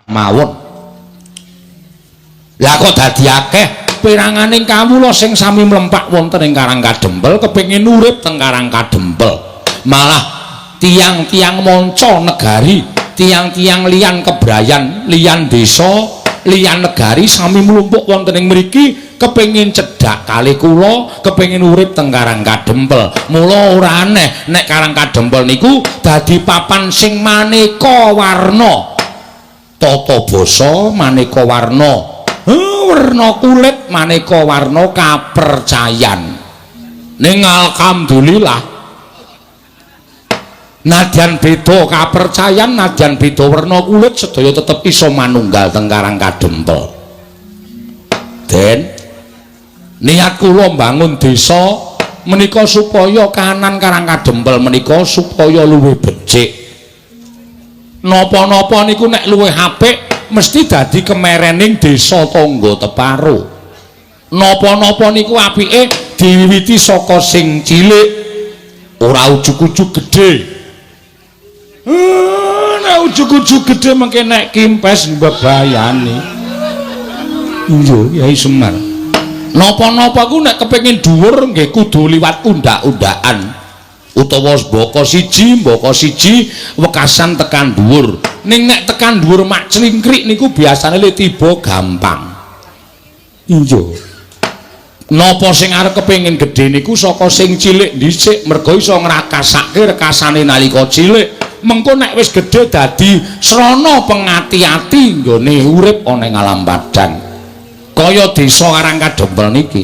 mawon. Lah kok dadi akeh peranganing kawula sing sami mlempak wonten ing Karang Kadempel kepengin urip teng Karang Kadempel. Malah tiang-tiang manca negari, tiang-tiang liyan kebrayan, liyan desa, liyan negari sami mlumpuk wonten ing mriki kepengin cedhak kalih kula, kepengin urip teng Karang Kadempel. Mula ora aneh nek Karang Kadempel niku dadi papan sing maneka warna. Tata basa maneka warna, werna kulit maneka warna kapercayan. Ning alhamdulillah nadyan beda kapercayan, nadyan beda werna kulit, sedaya tetep iso manunggal teng Karang Kadempel. Den, niat kula mbangun desa menika supaya kahanan Karang Kadempel menika supaya luwih becik. Napa-napa niku nek luwih apik mesti dadi kemerening desa tangga teparo. Napa-napa niku apike diwiwiti saka sing cilik, ora ujug-ujug gedhe. Nek ujug-ujug gedhe mengke nek kimpes mbebayani. Iya, Kyai Semar. Napa-napa ku nek kepengin dhuwur nggih kudu liwat undak-undakan. Utawa mbaka siji wekasan tekan dhuwur. Ning nek tekan dhuwur mak clingkrik niku biasane le tiba gampang. Iya. Napa sing arep kepengin gedhe niku saka sing cilik dhisik, merga iso ngrakasake rekasane nalika cilik. Mengko nek wis gedhe dadi srana pengati-ati nggone urip ana ing alam padang. Kaya desa Karang Kadempel niki.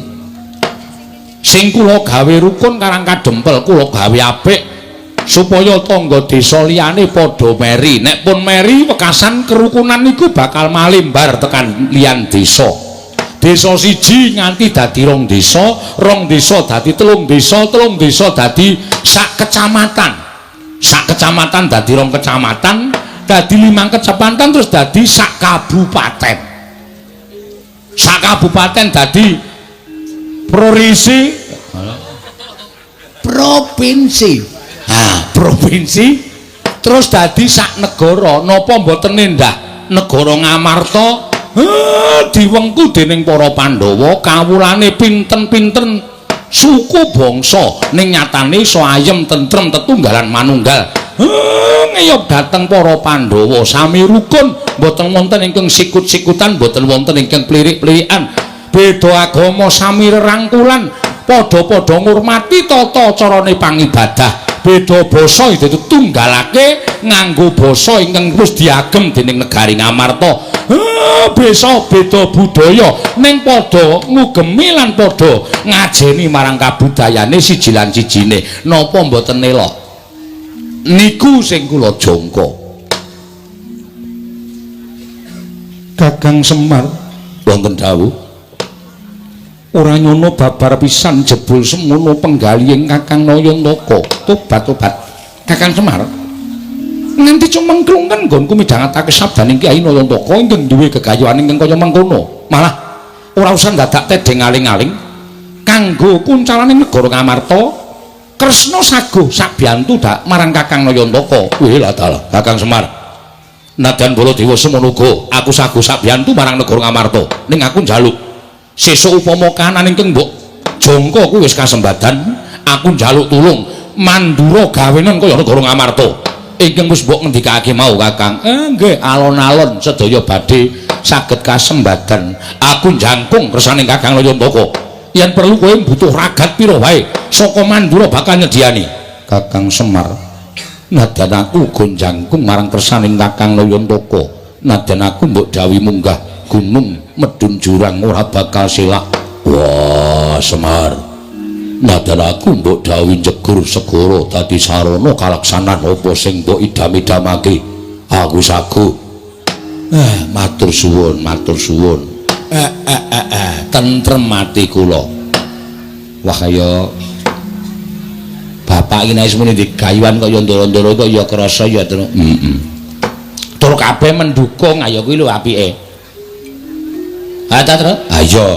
Sing kula gawe rukun Karang Kadempel, kula gawe apik supaya tangga desa liyane padha meri. Nek pun meri wekasan kerukunan niku bakal malimbar tekan liyan desa. Desa siji nganti dadi rong desa, rong desa dadi telung desa, telung desa dadi sak kecamatan. Sak kecamatan dadi rong kecamatan, dadi 5 kecamatan, terus dadi sak kabupaten. Sak kabupaten dadi provinsi, provinsi. Ha, provinsi terus dadi sak negara. Napa mboten endah negara Ngamarta diwengku dening para Pandhawa, kawulane pinten-pinten suku bangsa ning nyatane iso ayem tentrem tetunggalan manunggal. Ngeyop dhateng para Pandhawa sami rukun, mboten wonten ingkang sikut-sikutan, mboten wonten ingkang plirik-plirikan. Beda agama sami rerangkulan, padha-padha ngurmati tata carane pangibadah. Beda basa itu tunggalake nganggo basa ingkang wis diagem dening negari Ngamarta. Besa beda budaya ning padha ngugemi lan padha ngajeni marang kabudayane siji lan sijine. Napa mboten elok? Niku sing kula jangka. Kakang Semar wonten dawuh. Ora nyono babar pisan jebul semono penggalihing Kakang Nayantaka. Tobat-tobat. Kakang Semar nganti cumengklung kan nggonku midhangetake sabdaning Kyai Nayantaka ingkang duwe gegayuhan ingkang kaya mengkono. Malah ora usah dadak tedheng aling-aling kanggo kuncalaning negara Ngamarta. Kresna saguh sabiyantu dak marang Kakang Nayantaka. Wih lah dalah Kakang Semar. Nadyan Baladewa semono uga aku saguh sabiyantu marang negara Ngamarta. Ning aku njaluk sesuk upama kahanan ingkang mbok jangka kuwi wis kasembadan, aku njaluk tulung mandura gawenen kaya negara Ngamarta ingkang wis mbok ngendikake mau Kakang. Nggih, alon-alon sedaya badhe saged kasembadan. Aku jangkung kersane Kakang Nayantaka. Yen perlu kowe butuh ragat pira wae saka Mandura bakal nyediani. Kakang Semar, nadyan aku uga jangkung marang kersane Kakang Nayantaka. Nadyan aku mbok dawuhi munggah gunung medhun jurang ora bakal selak. Wah, Semar, nadyan aku mbok dawuhi njegur segara dadi sarana kalaksanan apa sing mbok idam-idamake, aku sagu. Matur suwun, matur suwun. Tentrem ati kula. Wah, kaya bapak iki nek wis muni digayuhan kaya ndoro-ndoro kaya krasa ya, Tru. Heeh. Tur kabeh mendukung, ayo kuwi lho apike. Ha ta, Tru? Ha iya.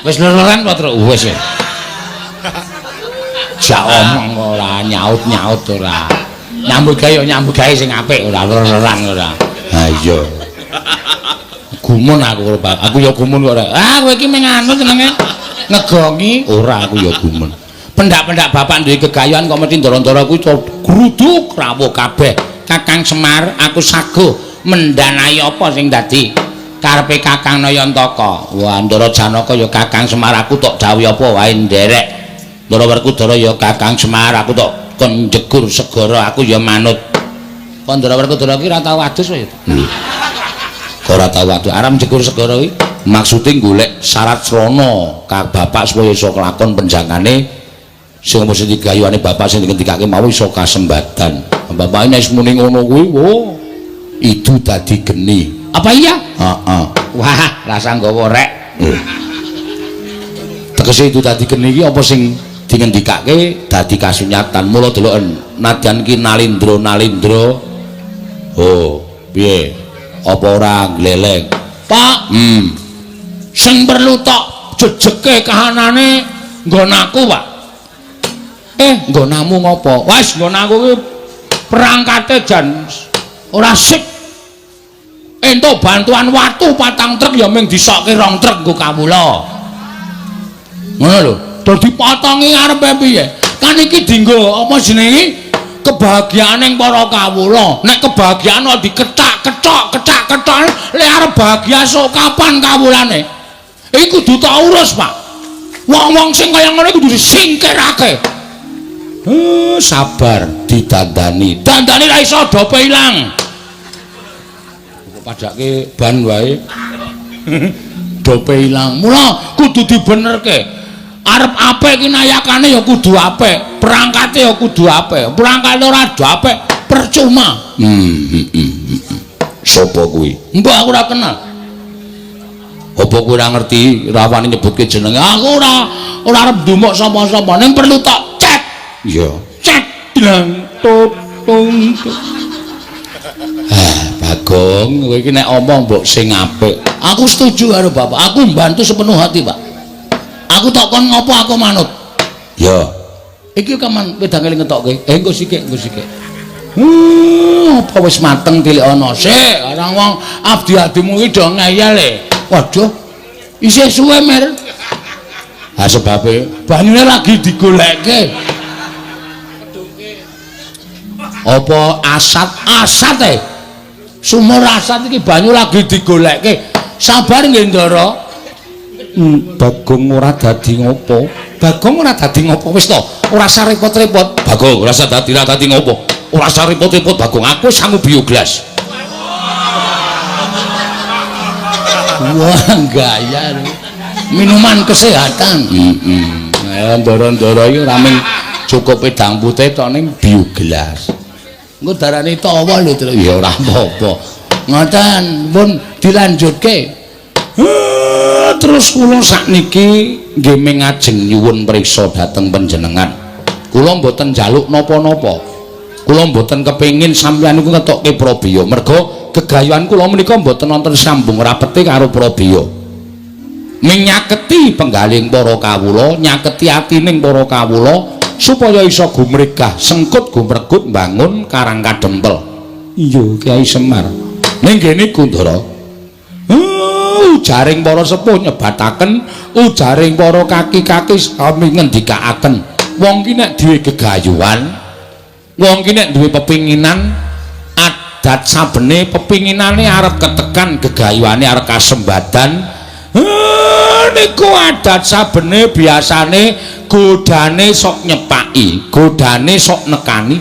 Wis lor-loran apa, Tru? Wis. Jak omong ora nyaut-nyaut ora. Nyambut gawe ya nyambut gawe sing apik ora lerang ora. Ha iya. Gumun aku karo bapak. Aku ya gumun kok ora. Ah kowe iki mung anu jenenge ngegongi ora aku ya gumun. Pendak-pendak bapak duwe gegayuhan kok mesti ndara-ndara kuwi gruduk rawuh kabeh. Kakang Semar aku saguh mendanai apa sing dadi karepe Kakang Nayantaka. Wah Ndara Janaka ya Kakang Semar aku tok dawuhi apa wae nderek. Ndara Werkudara ya Kakang Semar aku tok kon njegur segara aku ya manut. Kok Ndara Werkudara ki ora tau adus ya? Ora tau adus. Arep njegur segara kuwi maksude golek syarat srana ka bapak supaya iso kelakon penjangane sing mesti digayuhane bapak sing dingendikake mau iso kasembadan. Bapake nek muni ngono kuwi, wo idu dadi geni. Apa iya? Heeh. Wah, rasa nggawa rek. Tegese idu dadi geni iki apa sing dingendikake dadi kasunyatan. Mula deloken nadyan ki nalindra-nalindra. Oh, piye? Apa ora gleleng? Pak, Sing perlu tok jejeke kahanane nggon aku, Pak. Nggonamu ngopo? Wis nggon aku ki perangkate jan ora sip. Entuk bantuan watu 4 truk ya mung disokke 2 truk nggo kawula. Ngono lho. Dadi potongi arepe piye? Kan iki dienggo apa jenenge? Kebahagiaaning para kawula. Nek kebahagiaan kok dikethak-kethok, kethak-kethok, lek arep bahagia sok kapan kawulane? Iki kudu tak urus, Pak. Wong-wong sing kaya ngono kudu disingkirake. Sabar didandani. Dandani ra iso dope ilang. Kok padake ban wae. Dope ilang. Mula kudu dibenerke. Arep apik ki nayakane ya kudu apik, perangkate ya kudu apik. Perangkate ora apik percuma. Sopo kuwi? Mbah aku ora kenal. Apa kowe ora ngerti rawani nyebutke jenenge? Aku ora arep ndumuk sapa-sapa, ning perlu tok cek. Iya, cek dlang tutung. Bagong, kowe iki nek omong mbok sing apik. Aku setuju karo bapak. Aku mbantu sepenuh hati, Pak. Aku tok kon ngopo aku manut. Ya. Iki kaman wedang eling ngetokke. Engko sikik, engko sikik. Apa wis mateng tilik ana sik. Ora wong abdi-abdimu iki do ngeyel e. Waduh. Isih suwe, Mer. Ha sebabe banyune lagi digolekke. Apa asat? Asat e. Sumur asat iki banyu lagi digolekke. Sabar nggih, Ndara. Bagong ora dadi ngopo. Bagong ora dadi ngopo wis to. Ora usah repot-repot. Bagong ora usah dadi ora dadi ngopo. Ora usah repot-repot Bagong. Aku sangu bioglas. Wah, gaya minuman kesehatan. Ndara-ndara iki ora mung cukup wedang putih tok ning bioglas. Engko darane tawa lho, Tru. Ya ora apa-apa. Ngoten, pun dilanjutke. Terus kula sakniki nggih mingajeng nyuwun priksa dhateng panjenengan. Kula mboten njaluk napa-napa. Kula mboten kepengin sampeyan niku ngetokke prabeya. Merga gegayuhan kula menika mboten wonten sambung rapete karo prabeya. Minyaketi penggaling para kawula, nyaketi atining para kawula supaya iso gumregah, sengkut gumregut mbangun Karang Kadempel. Iya, Kyai Semar. Ning kene Kundara. Ujaring para sepuh nyebataken, ujaring para kaki-kaki sami ngendikaaken. Wong ki nek duwe gegayuhan, wong ki nek duwe pepinginan, adat sabene pepinginane arep ketekan, gegayuhane arep kasembadan. Niku adat sabene biasane godane sok nyepaki, godane sok nekani.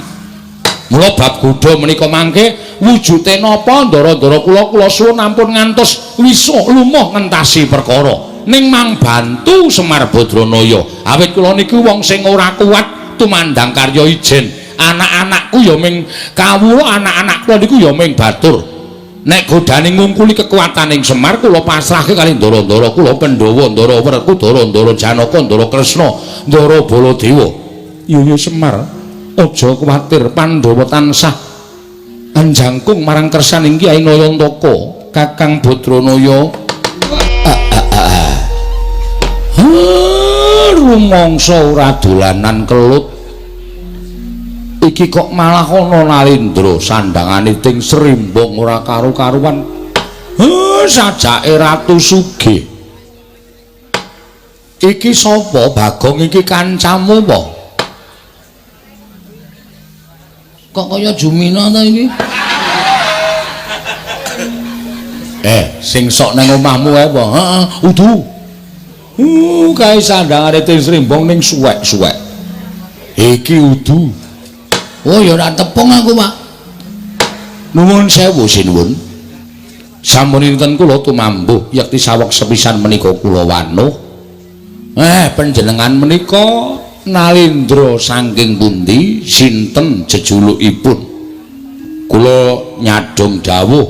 Mula bab godha menika mangke wujude napa ndara-ndara kula kula suwun ampun ngantos wisuh lumuh ngentasi perkara. Ning mang bantu Semar Badranaya. Awit kula niku wong sing ora kuat tumandang karya ijen. Anak-anakku ya ming kawula, anak-anak kula niku ya ming batur. Nek godane ngungkuli kekuataning Semar kula pasrahke kali ndara-ndara kula Pandhawa, Ndara Werkudara, Ndara Janaka, Ndara Kresna, Ndara Baladewa. Iya ya Semar, aja kuwatir, Pandhawa tansah anjangkung marang kersaning Kyai Nayantaka, Kakang Badranaya. Rumangsa ora dolanan kelut. Iki kok malah ana Nalindra sandangane ting Srimbong ora karu-karuan. Sajake Ratu Sugih. Iki sapa Bagong iki kancamu apa? Kok kaya Jumina ta iki? Sing sok nang omahmu ae apa? Heeh, udu. Kae sandangane ting Srimbong ning suwek-suwek. Iki udu. Oh ya ora tepung aku, Pak. Nuwun sewu sinuwun. Sampun dinten kula tumambuh yekti saweg sepisan menika kula wanuh. Panjenengan menika Nalindra saking pundi? Sinten jejulukipun? Kula nyadong dawuh.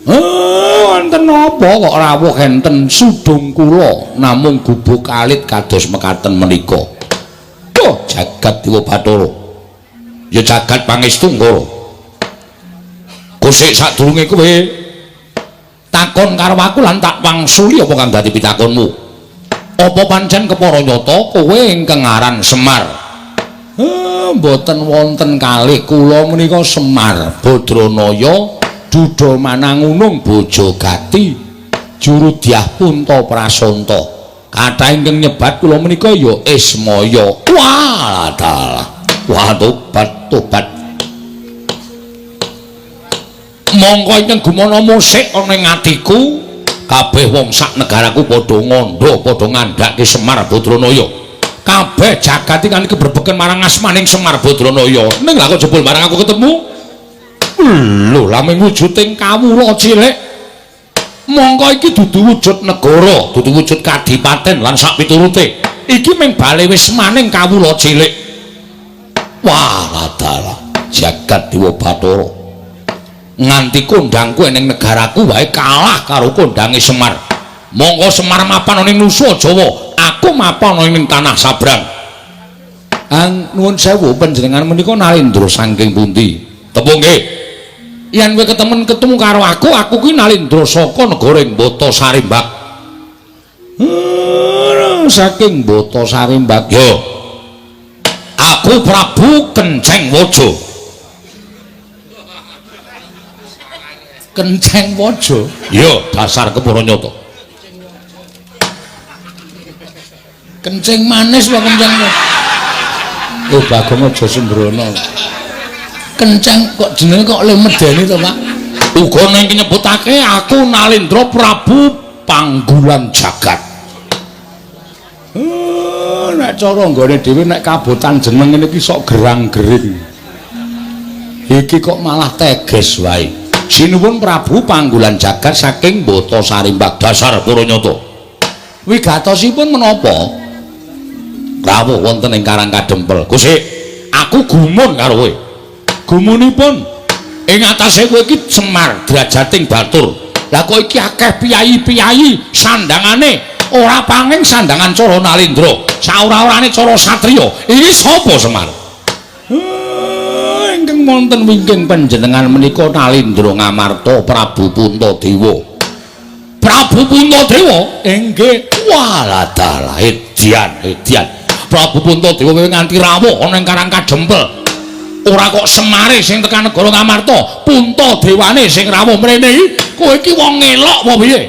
Wonten napa kok rawuh enten sudung kula namung gubuk alit kados mekaten menika. Oh, jagat Dewa Bathara. Ya jagat pangestu Ngara. Kusik sadurunge kowe takon karo aku lan tak wangsuli apa kang dadi pitakonmu. Apa pancen kepara nyata kowe ingkang aran Semar? Mboten wonten kalih kula menika Semar Badranaya Duda Manangunung Bojogati juru dyah Punta Prasanta. Kathah ingkang nyebat kula menika ya Ismaya. Wah, dalah. Wah, tobat tobat. Mongko ingkang gumana musik ana ing atiku, kabeh wong sak negaraku padha ngandha, padha ngandhake Semar Badranaya. Kabeh jagat iki kan kebrebeken marang asmaning Semar Badranaya. Ning lha kok jebul marang aku ketemu? Lho, lha mung wujuding kawula cilik. Mongko iki dudu wujud negara, dudu wujud kadipaten lan sak piturute. Iki mung bali wismaning kawula cilik. Wah, dalah jagat Dewa Bathara. Nganti kondangku ning negaraku wae kalah karo kondange Semar. Mongko Semar mapan ning Nusa Jawa, aku mapan ning tanah Sabrang. Nuwun sewu panjenengan menika Nalindra saking pundi? Tepung nggih. Yen kowe ketemen ketemu karo aku, aku kuwi Nalindra saka negara Mbata Sarimbak. Saking Mbata Sarimbak. Yo. Aku Prabu Kenceng Waja. Kenceng Waja? Ya, dasar kepara nyata. Kenceng manis apa kenceng? Oh, Bagong aja sembrono. Kenceng kok jenenge kok le medeni to, Pak? Uga ning nyebutake aku Nalindra Prabu Panggulan Jagat. Nek cara nggone dhewe nek kabotan jeneng ngene iki sok gerang-gering. Iki kok malah teges wae. Sinuwun Prabu Panggulan Jagat saking Mbata Sarimbak dasar para nyata. Wigatosipun menapa? Rawuh wonten ing Karang Kadempel. Gusik, aku gumun karo kowe. Gumunipun ing atase kowe iki Semar drajating batur. Lah kok iki akeh piyayi-piyayi sandangane ora panging sandangan cara Nalindra, saora-orane cara satriya. Iki sapa Semar? Ingkang wonten wingking panjenengan menika Nalindra Ngamarta Prabu Puntadewa. Prabu Puntadewa? Inggih. Walah dalah edian edian. Prabu Puntadewa kowe nganti rawuh ana ing Karang Kadempel. Ora kok Semare sing tekan negara Ngamarta, Puntadewane sing rawuh mrene iki. Kowe iki wong ngelok apa piye?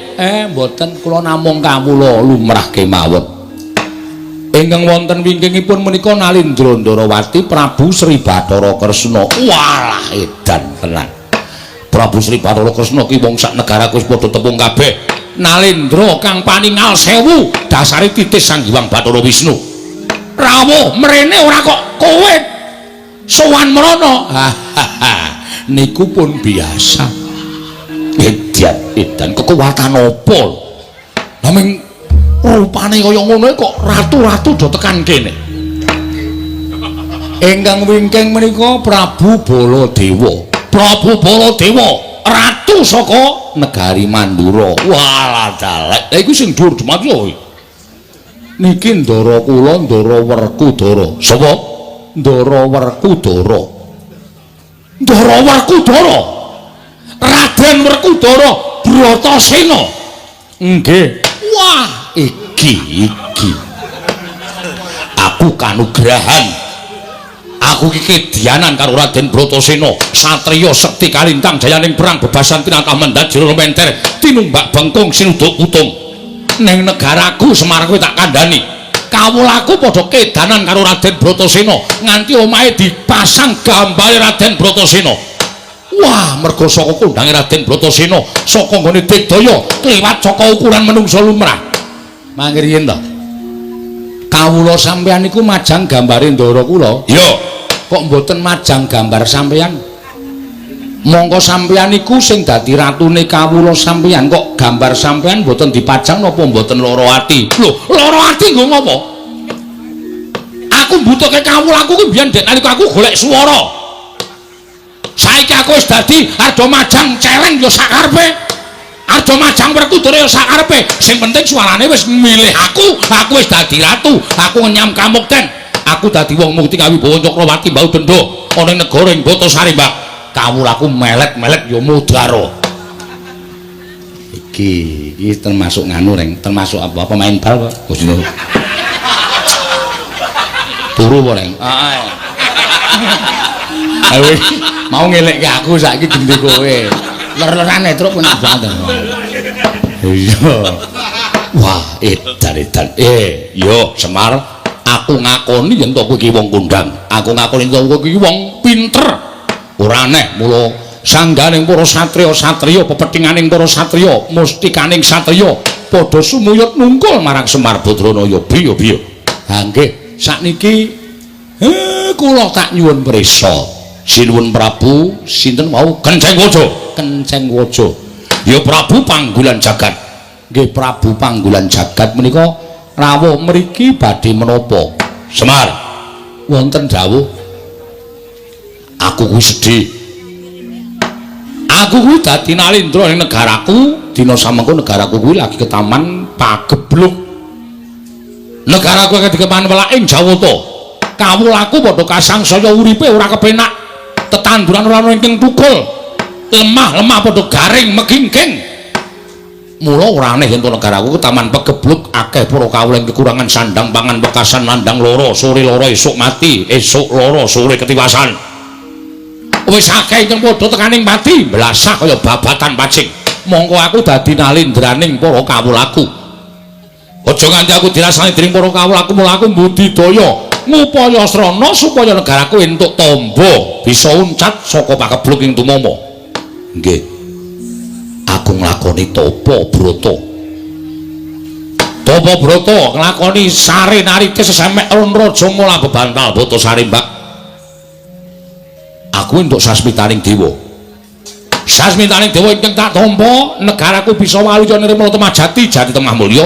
Mboten, kula namung kawula lumrah kemawon. Ingkang wonten wingkingipun menika Nalindra Ndarawati Prabu Sri Bathara Kresna. Walah edan tenan. Prabu Sri Bathara Kresna ki wong sak negaraku wis padha tepung kabeh. Nalindra kang paningal sewu dasare titis Sang Hyang Bathara Wisnu. Rawuh mrene ora kok kowe sowan mrono. Niku pun biasa. Edan edan kekuatan apa? Lah ming rupane kaya ngono kok ratu-ratu do tekan kene. Ingkang wingking menika Prabu Baladewa. Prabu Baladewa, ratu saka negari Mandura. Walah dalah. Lha iku sing dhuwur dumadi lho. Niki ndara kula Ndara Werkudara. Sapa? Ndara Werkudara. Ndara Werkudara. Raden Werkudara Bratasena. Nggih. Wah, iki iki. Aku kanugrahan. Aku iki kedianan karo Raden Bratasena, satriya sekti kalintang jayaning perang bebasan tinatah mendhat jero menter tinumbak bengkung sinuduk putung. Ning negaraku Semar kuwi tak kandhani. Kawulaku padha kedanan karo Raden Bratasena nganti omahe dipasang gambare Raden Bratasena. Wah, mergo saka kondange Raden Bratasena, saka nggone digdaya kliwat saka ukuran menungsa lumrah. Mangke riyen to. Kawula sampeyan niku majang gambare ndara kula. Iya. Kok mboten majang gambar sampeyan? Mongko sampeyan niku sing dadi ratune kawula sampeyan kok gambar sampeyan mboten dipajang napa mboten lara ati? Lho, lara ati nggo ngopo? Aku mbutuhke kawulaku ki biyen dek nalika aku golek swara. Saiki aku wis dadi ardo majang celeng ya sakarepe. Ardo majang Werkudara ya sakarepe. Sing penting suarane wis milih aku, aku wis dadi ratu, aku ngenyam kamukten. Aku dadi wong mukti kawibawa Cakrawati mbau denda ana ing negara ing Batasari, Mbak. Kawulaku melet-melet ya mudara. Iki iki termasuk nganu reng, termasuk apa pemain bal kok. Gusino. Turu apa reng? Heeh. Ayo mau ngelekke aku saiki gendhe kowe. Ler-lerane truk enak banget. Iya. Wah, edan-edan. Yo Semar, aku ngakoni yen to kowe iki wong kondang. Aku ngakoni yen to kowe iki wong pinter. Ora aneh mula sangganing para satriya-satriya, pepethinganing para satriya, mustikaning satriya padha sumuyut nungkul marang Semar Badranaya. Biyo-biyo. Ha nggih, sakniki kula tak nyuwun prisa. Sinuwun Prabu sinten wau? Kenceng Waja. Kenceng Waja. Ya Prabu Panggulan Jagat. Nggih Prabu Panggulan Jagat menika rawuh mriki badhe menapa? Semar, wonten dawuh. Aku kuwi sedih. Aku kuwi dadi nalindra ning negaraku, dina samengko negaraku kuwi lagi ketaman pagebluk. Negaraku lagi dikeman welaking Jawata. Kawulaku padha kasangsaya uripe ora kepenak. Tetanduran ora ana ingkang tukul. Lemah-lemah padha garing megingking. Mula ora aneh yen negaraku ketaman pagebluk akeh para kawula ing kekurangan sandang pangan wekasan nandang lara, sore lara esuk mati, esuk lara sore ketiwasan. Wis akeh ingkang padha tekaning pati blasah kaya babatan pacing. Mongko aku dadi nalindraning para kawulaku. Aja nganti aku dirasani dening para kawulaku, mula aku mbudidaya ngupaya srana supaya negaraku entuk tamba bisa uncat saka pagebluk ing tumama. Nggih. Aku nglakoni tapa brata. Tapa brata nglakoni sare narite sesemek raja mula bebantal Batasari, Mbak. Aku entuk sasmitaning dewa. Sasmitaning dewa ingkang tak tampa, negaraku bisa waluya nirmala temah jati, jati temah mulya.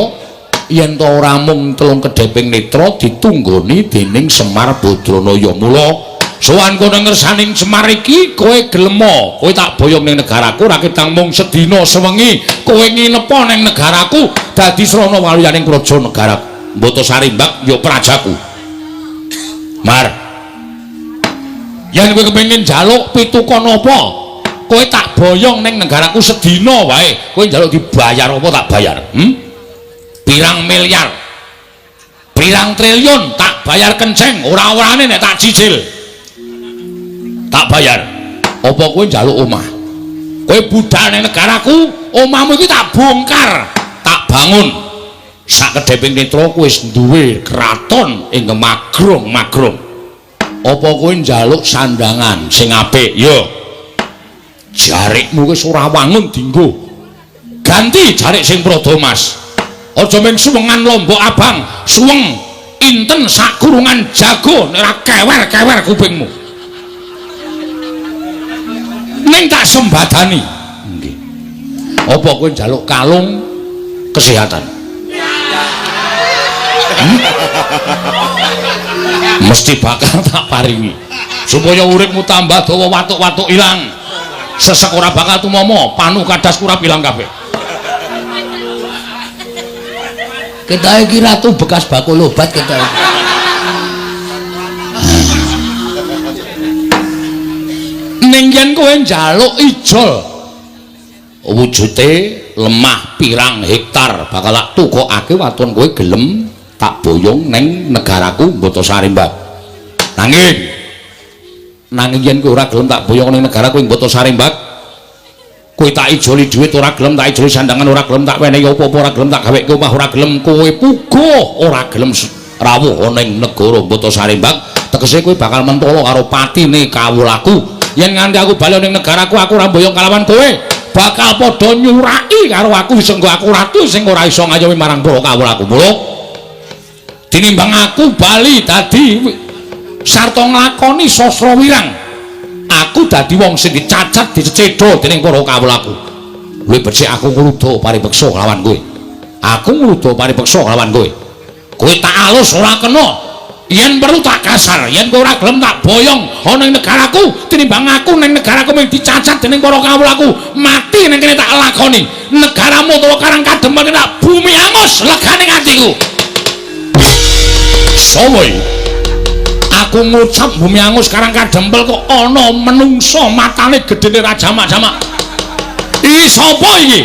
Yen ta ora mung telung kedheping netra ditunggoni dening Semar Badranaya. Mula sowan kono ngersaning Semar iki kowe gelema, kowe tak boyong ning negaraku ora ketang mung sedina sewengi, kowe nginepa ning negaraku dadi srana waluyaning praja negara Batasari, Mbak, ya prajaku. Mar, yen kowe kepengin njaluk pitukon apa, kowe tak boyong ning negaraku sedina wae, kowe njaluk dibayar apa tak bayar? Pirang miliar, pirang triliun tak bayar kenceng, ora-orane nek tak cicil tak bayar. Apa kowe njaluk omah? Kowe budal ning negaraku, omahmu iki tak bongkar, tak bangun. Sak kedheping netra kowe wis duwe kraton ing magrong-magrong. Apa kowe njaluk sandangan sing apik? Ya. Jarikmu wis ora wangun dinggo. Ganti jarik sing prada mas. Aja mung suwengan lombok abang, suweng inten sakurungan jago nek ora kewer-kewer kupingmu. Ning tak sembadani. Nggih. Apa kowe njaluk kalung kesehatan? Mesti bakal tak paringi supaya uripmu tambah dawa, watuk-watuk ilang, sesek ora bakal tumama, panu kadas kurap ilang kabeh. Kita iki ratu bekas bakul obat kita. Ning yen kowe njaluk ijol wujude lemah pirang hektar bakal tak tukokake waton kowe gelem tak boyong neng negaraku Batasari, Mbak. Nanging Nanging yen kowe ora gelem tak boyong ning negara kowe mboto sarembak. Kowe tak ijoli dhuwit ora gelem, tak ijoli sandangan ora gelem, tak wenehi apa-apa ora gelem, tak gaweke omah ora gelem, kowe puguh ora gelem rawuh ning negara mboto sarembak. Tegese kowe bakal mentolo karo patine kawulaku. Yen nganti aku bali ning negaraku aku ora mboyong kalawan kowe, bakal padha nyuraki karo aku senggo aku ratu sing ora iso ngayomi marang para kawulaku. Mula tinimbang aku bali dadi sarta nglakoni sastra wirang, aku dadi wong sing dicacat dicecedha dening para kawulaku. Luwih becik aku ngruda paripeksa kelawan kowe. Aku ngruda paripeksa kelawan kowe. Kowe tak alus ora kena. Yen perlu tak kasar, yen kowe ora gelem tak boyong ana ing negaraku, tinimbang aku ning negaraku mung dicacat dening para kawulaku, mati ning kene tak lakoni. Negaramu utawa Karang Kadempel tak bumi angus legane atiku. Sowo aku ngucap bumi angus Karang Kadempel kok ana menungsa matane gedene raja jamak-jamak. Iki sapa iki?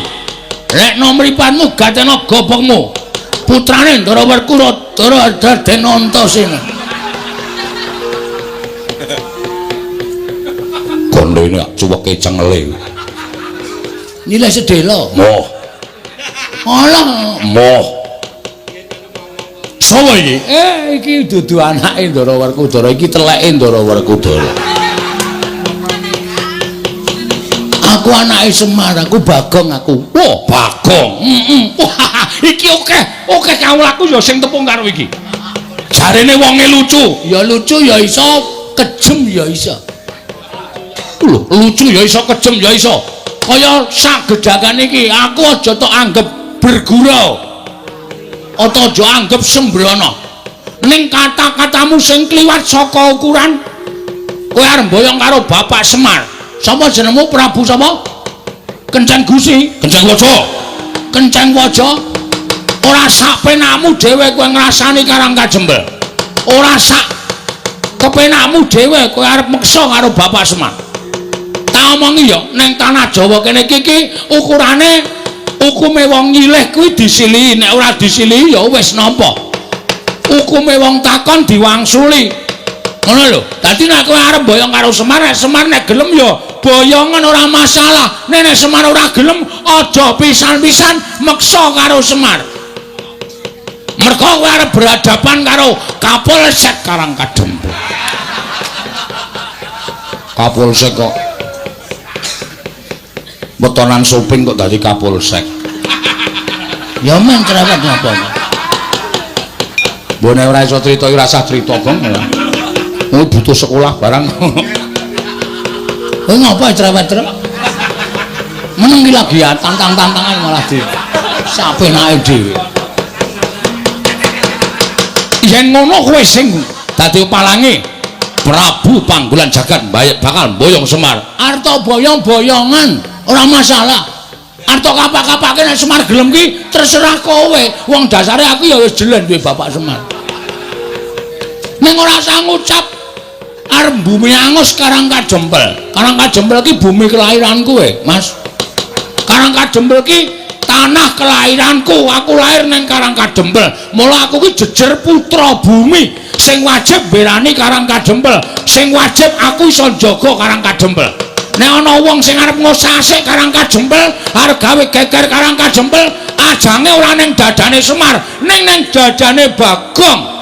Lekno mripatmu gatena gobokmu. Putrane Ndara Werkudara Raden Antasena. Gondone cuweke cengele. Nilai sedhela. Moh. Alah, moh. Sapa iki? Iki dudu anake Ndara Werkudara, iki teleke Ndara Werkudara. Aku anake Semar, aku Bagong aku. Wah, Bagong. Heeh. Wah, iki akeh kawulaku ya sing tepung karo iki. Jarene wonge lucu. Ya lucu ya iso, kejem ya iso. Lho, lucu ya iso, kejem ya iso. Kaya sak gedhakan iki, aku aja tok anggep bergurau. Atau aja anggep sembrono. Ning kata-katamu sing kliwat saka ukuran, kowe arep mboyong karo Bapak Semar. Sapa jenengmu Prabu sapa? Kenceng Gusi, Kenceng Waja. Kenceng Waja. Ora sak penakmu dhewe kowe ngrasani Karang Kajembel. Ora sak kepenakmu dhewe kowe arep meksa karo Bapak Semar. Tak omongi ya, ning tanah Jawa kene iki ukurane hukume wong nyilih kuwi disilihi, nek ora disilihi ya wis nampa. Hukume wong takon diwangsuli. Ngono lho. Dadi nek kowe arep boyong karo Semar, nek Semar nek gelem ya boyongan ora masalah. Nek nek Semar ora gelem aja pisan-pisan meksa karo Semar. Mergo kowe arep berhadapan karo Kapolsek Karang Kadempel. Kapolsek kok wetonan soping kok dadi Kapolsek. Ya men cerewet ngapa. Mbok nek ora iso crita ora usah crita, Bang. Kowe butuh sekolah barang. Kowe ngapa cerewet-cerewet? Meneng iki lagi tantang-tantangan malah di sapenake dhewe. Yen ngono kowe sing dadi palange Prabu Panggulan Jagat bakal mboyong Semar. Arta boyong-boyongan ora masalah. Arta kapak-kapake nek Semar gelem ki terserah kowe. Wong dasare aku ya wis jelen duwe Bapak Semar. Ning ora usah ngucap arep bumi angus Karang Kajempel. Karang Kajempel ki bumi kelahiranku Mas. Karang Kajempel ki tanah kelahiranku. Aku lahir ning Karang Kajempel. Mula aku ki jejer putra bumi sing wajib berani Karang Kajempel. Sing wajib aku iso njaga Karang Kajempel. Nek ana wong sing arep ngosasik Karang Kajempel, arep gawe geger Karang Kajempel, ajange ora ning dadane Semar, ning ning dadane Bagong.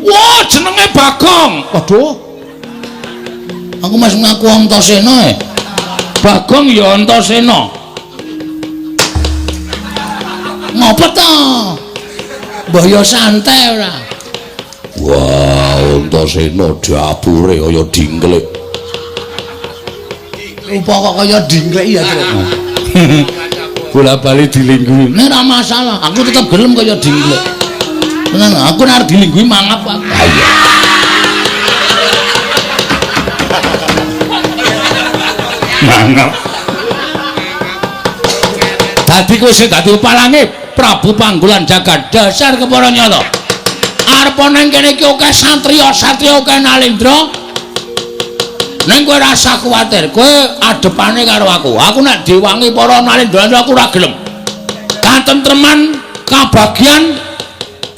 Wah, jenenge Bagong. Waduh. Aku mas ngaku Antasena e. Bagong ya Antasena. Ngopo to? Mbah ya santai ora. Wah, Antasena dapure kaya dingklik. Rupa kok kaya dingklik ya, Tru. Bola-bali dilingguhi. Nek ora masalah, aku tetep gelem kaya dingklik. Tenan, aku nek arep dilingguhi mangap aku. Ha iya. Mangap. Dadi kowe sing dadi palange Prabu Panggulan Jagat dasar kepara nyata. Arep nang kene iki akeh satriya-satriya akeh nalendra. Ning kowe ora usah kuwatir, kowe adepane karo aku. Aku nek diwangi para nalendra aku ora gelem. Katentreman, kabagyan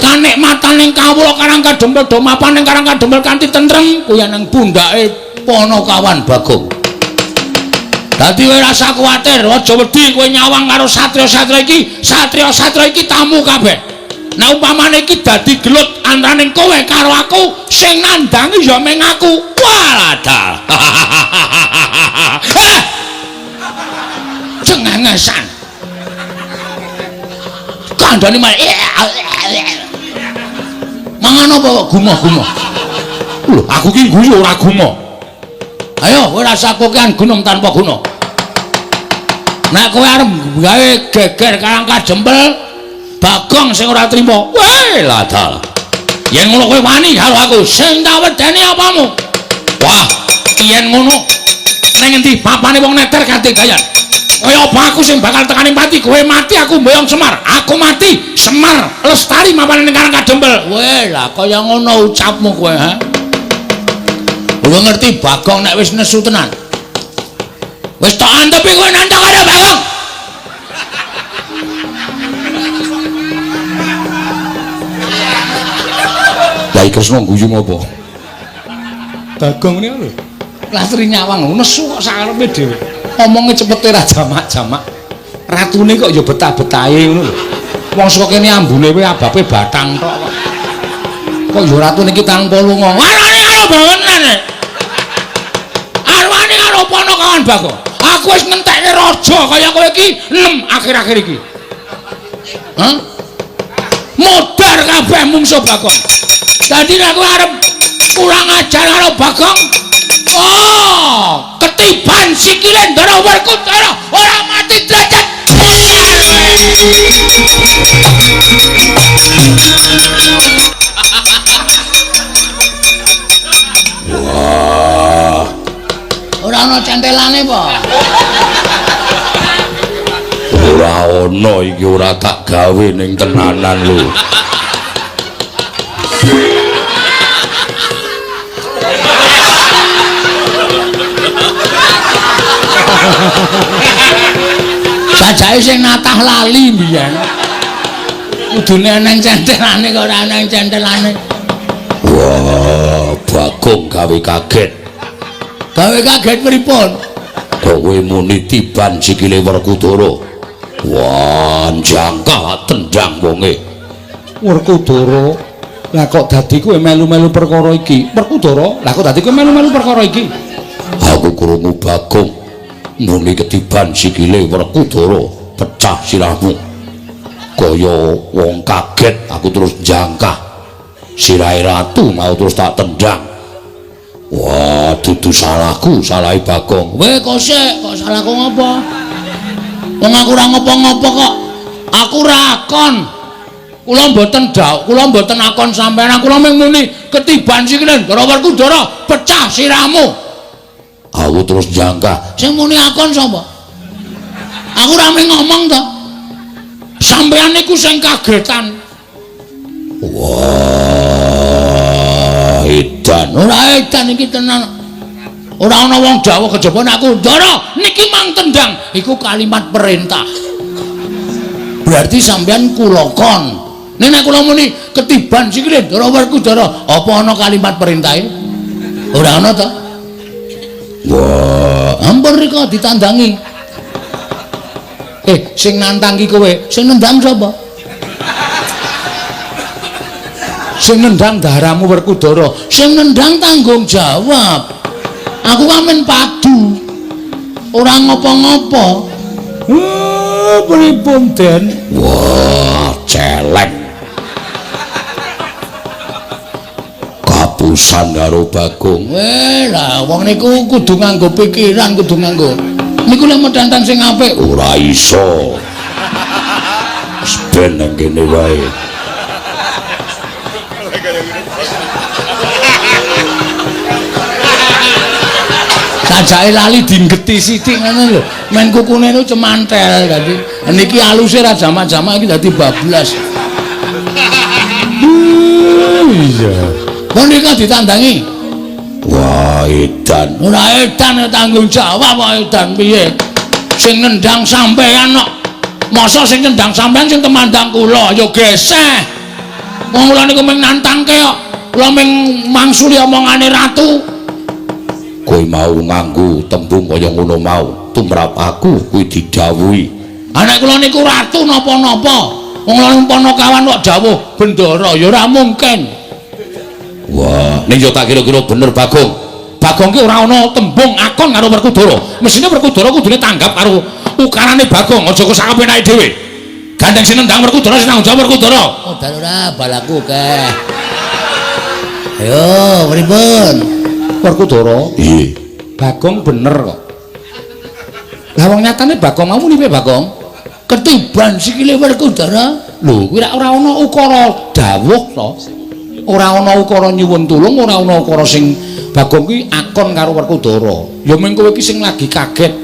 Kanikmataning kawula Karang Kadempel do mapan ning Karang Kadempel kanthi tentrem kuwi nang pundhake Panakawan Bagong. Dadi kowe rasa kuwatir, aja wedi kowe nyawang karo satriya-satriya iki, satriya-satriya iki tamu kabeh. Nah umpamane iki dadi gelut antaraning kowe karo aku, sing nandangi ya mung aku. Walah. Cengengesan. Kandhane malah mangan apa kok gumoh-gumoh. Lho, aku ki guyu ora gumoh. Ayo kowe rasa kokean gunung tanpa guna. Nek kowe arep gawe geger Karang Kadempel, Bagong sing ora trima. Weh, ladal. Yen ngono kowe wani karo aku, sing tak wedeni apamu? Wah, yen ngono ning endi papane wong neter kanthi gayan. Kaya apa aku sing bakal tekani pati, kowe mati aku mboyong Semar. Aku mati, Semar lestari mapane ning Karang Kadempel. Weh, lah kaya ngono ucapmu kowe, ha? Kowe ngerti Bagong nek wis nesu tenan. Wis tok antepi kowe nantang karo Bagong. Lah Kresna guyu ngopo? Bagong niku lho. Lastri nyawang nesu kok sakarepe dhewe. Omonge cepete ra jamak-jamak. Ratune kok ya betah-betahe ngono lho. Wong saka kene ambune wae ababe batang tok kok. Kok ya ratune iki tanpa lunga. Warane karo bawenan. Arwane karo Panakawan Bagong. Aku wis ngentekke raja kaya kowe iki 6 akhir-akhir iki. Hah? Modar kabeh mungsuh Bagong. Dadi nek kowe arep kurang ajar karo Bagong, oh, ketiban sikile Ndara Werkudara ora mati derajat. Wah. Ora ana centelane apa? Ora ana iki ora tak gawe ning tenanan lho. Sajake sing natah lali mbiyen. Kudune eneng centelane kok ora eneng centelane. Wah, Bagong gawe kaget. Gawe kaget pripun? Kowe muni tiban sikile Werkudara. Wah, jangkah tendang wonge. Werkudara, lah kok dadi kowe melu-melu perkara iki? Werkudara, lah kok dadi kowe melu-melu perkara iki? Aku krungu Bagong muni ketiban sikile Werkudara, pecah sirahmu. Kaya wong kaget, aku terus jangkah. Sirahe ratu mau terus tak tendang. Wah, dudu salahku, salahe Bagong. Weh, kok sik, kok salahku ngopo? Wong aku ora ngopo-ngopo kok. Aku ora akon. Kula mboten dawuh, kula mboten akon sampeyan. Kula mung muni ketiban sikile Ndara Werkudara, pecah sirahmu. Aku terus jangkah. Sing muni akon sapa? Aku ora mung ngomong to. Sampeyan niku sing kagetan. Wah, edan. Ora edan iki tenan. Ora ana wong dawuh kejaba nek aku Ndara niki mang tendang, iku kalimat perintah. Berarti sampeyan kula kon. Nek nek kula muni ketiban sikile Ndara Werkudara, apa ana kalimat perintahe? Ora ana to. Wah, ampun rika ditandangi. Sing nantang ki kowe, sing nendang sapa? Sing nendang daramu Werkudara, sing nendang tanggung jawab. Aku kan padu. Ora ngopo-ngopo. Pripun, Den? Wah, celeng. Kapusan karo Bagong. Weh, lah wong niku kudu nganggo pikiran, kudu nganggo. Niku lek medantan sing apik ora iso. Wis ben nang kene wae. Sajake lali dinggeti sithik ngono lho. Men kukune niku cemantel dadi. Niki aluse ra jamak-jamak iki dadi bablas. Iya. Punika ditandangi. Wah, edan. Ora edan tanggung jawab kok edan piye? Sing nendang sampean kok. Masa sing nendang sampean sing temandang kula ya geseh. Wong kula niku mung nantangke kok. Kula mung mangsuli omongane ratu. Kowe mau nganggo tembung kaya ngono mau, tumrap aku kuwi didhawuhi. Ha nek kula niku ratu napa-napa, wong kula Panakawan kok dawuh bendara ya ora mungkin. Wah, ning yo tak kira-kira bener Bagong. Bagong ki ora ana tembung akon karo Werkudara. Mesine Werkudara kudune tanggap karo ukarane Bagong, aja kok sakapenake dhewe. Gandeng sing nendang Werkudara sing tanggung jawab Werkudara. Oh, dal ora balaku keh. Ayo, pripun? Werkudara? Iya. Bagong bener kok. Lah wong nyatane Bagong mau muni piye Bagong? Ketiban sikile Werkudara. Lho, kuwi ora ana ukara dawuh to. Ora ana ukara nyuwun tulung, ora ana ukara sing Bagong kuwi akon karo Werkudara. Ya mung kowe iki sing lagi kaget.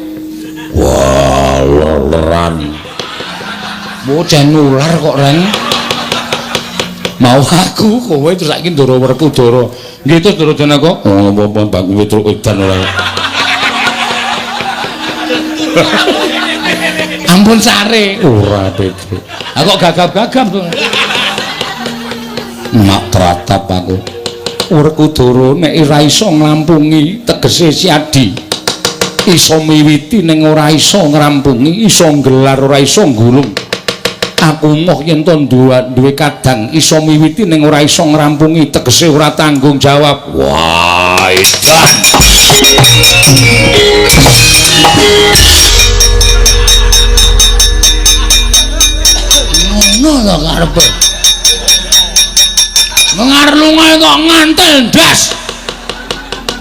Wah, leran. Bocah nular kok, Reng. Mau aku kowe terus saiki Ndara Werkudara. Nggih terus Ndara Janaka. Oh, apa-apa Bagong Petruk edan ora. Ampun sare. Ora Petruk. Aku kok gagap-gagap to. Mak tratap aku. Werkudara nek ora iso nglampungi tegese Siadi. Iso miwiti ning ora iso ngrampungi, iso nggelar ora iso nggulung. Aku moh yen to duwe kadang iso miwiti ning ora iso ngrampungi tegese ora tanggung jawab. Wah, edan. Ngono to karepe. Mengarlunga kok ngantel ndas.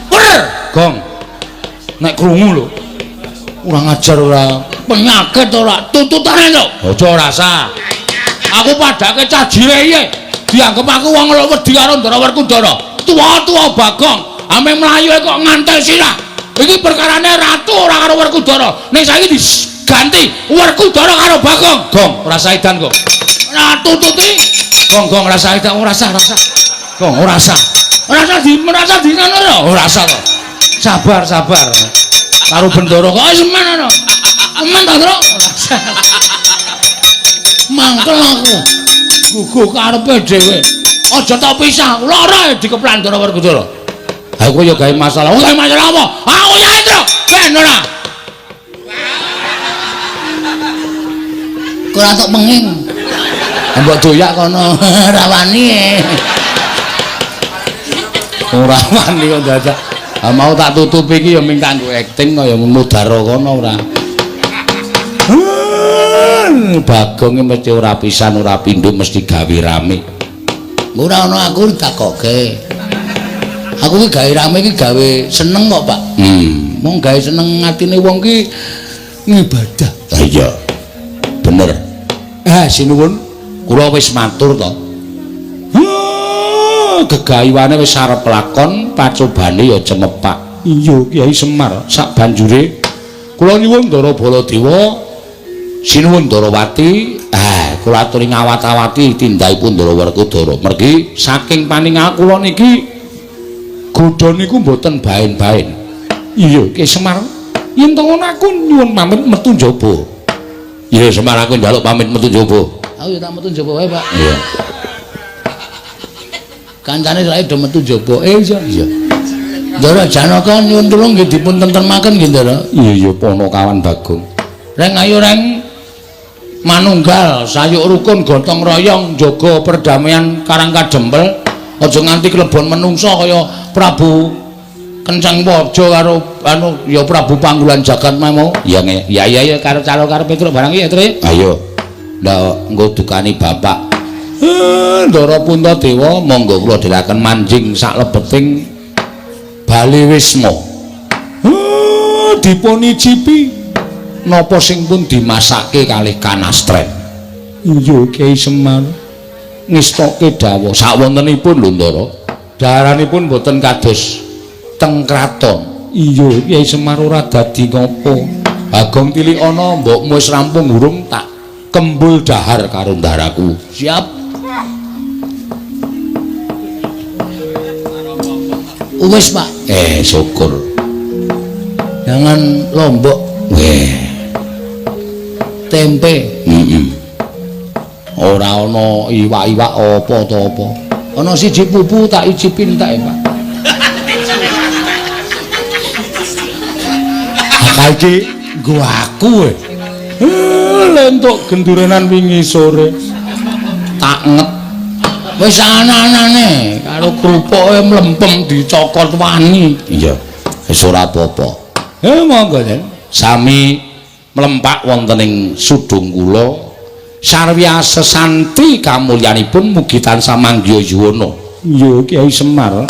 Wer, gong. Nek krungu lho. Ora ngajar ora penyakit ora tututane to. Aja rasa. Aku padake cah jire dianggep aku wong wedi karo Ndara Werkudara. Tuwa-tuwa Bagong, ame mlayu kok ngantel sirah. Iki perkarane ratu ora karo Werkudara. Ning saiki diganti Werkudara karo Bagong. Gong, ora saidan kok. Ora tututi. Gong, gong ora saidan, ora sah, ora sah. Gong, ora sah. Ora sah di merasa di ngono ora sah to. Sabar, sabar. Karo bendara kok wis men ngono. Men to, Tru? Mangkel aku. Guguh karepe dhewe. Aja tok pisah, lara dikeplan Ndara Werkudara. Aku ya gawe masalah. Gawe masalah apa? Aku ya, Tru. Ben ora. Kok ora tok penging. Mbok doyak kono ora wani. Ora wani kok dadak. Ha mau tak tutupi iki ya mung kanggo akting kaya mudara kono ora. Bagong mesti ora pisan ora pindho mesti gawe rame. Ora ana aku ditakoke. Aku ki gawe rame iki gawe seneng kok, Pak. Mung gawe seneng atine wong ki ngibadah. Ha iya. Bener. Sinuwun, kula wis matur to. Gegayuane wis arep lakon, pacobane ya cemepak. Iya, Kyai Semar, sak banjure kula nyuwun Ndara Baladewa, sinuwun Ndarawati, kula aturi ngawat-awati tindakipun Ndara Werkudara. Mergi saking paningal kula niki godha niku mboten baen-baen. Iya, Kyai Semar, yen to ngono aku nyuwun pamit metu njaba. Iya, Semar, aku njaluk pamit metu njaba. Aku ya tak metu njaba wae, Pak. Iya. Kancane saiki do metu njaba. Iya, iya. Ndara Janaka nyuwun tulung nggih dipun tentremaken nggih, Ndara. Iya, iya, Panakawan Bagong. Reng ayo reng manunggal sayuk rukun gotong royong jaga perdamaian Karang Kadempel. Aja nganti klebon menungsa kaya Prabu Kenceng Waja karo anu ya Prabu Panggulan Jagat mau. Iya, ya ya ya karo calo karo Petruk barang iki ya, Tru. Ayo. Ndak engko dukani bapak. Ndara Puntadewa monggo kula dherekaken manjing saklebeting Bale Wisma. Dipunicipi napa sing pun dimasake kalih kanastren. Iya, Kyai Semar. Ngestoke dawuh sakwontenipun lho, Ndara. Daharanipun boten kados teng kraton. Iya, Kyai Semar ora dadi ngopo. Bagong tilikana mbokmu wis rampung urung tak kembul dahar karo ndaraku. Siap. Wis, Pak. Syukur. Jangan lombok. Weh. Tempe. Heeh. Ora ana iwak-iwak apa ta apa. Ana siji pupu tak icipin tak, Pak. Ha iki nggo aku e. Lentuk gendurenan wingi sore. Tak nget. Wis ana-anane karo krupuke mlempem dicokot wani. Iya. Wis ora apa-apa. Monggo, Den. Sami mlempak wonten ing sudung kula. Sarwiya sesanti kamulyanipun mugi tansah manggiha yuwana. Iya, Kyai Semar.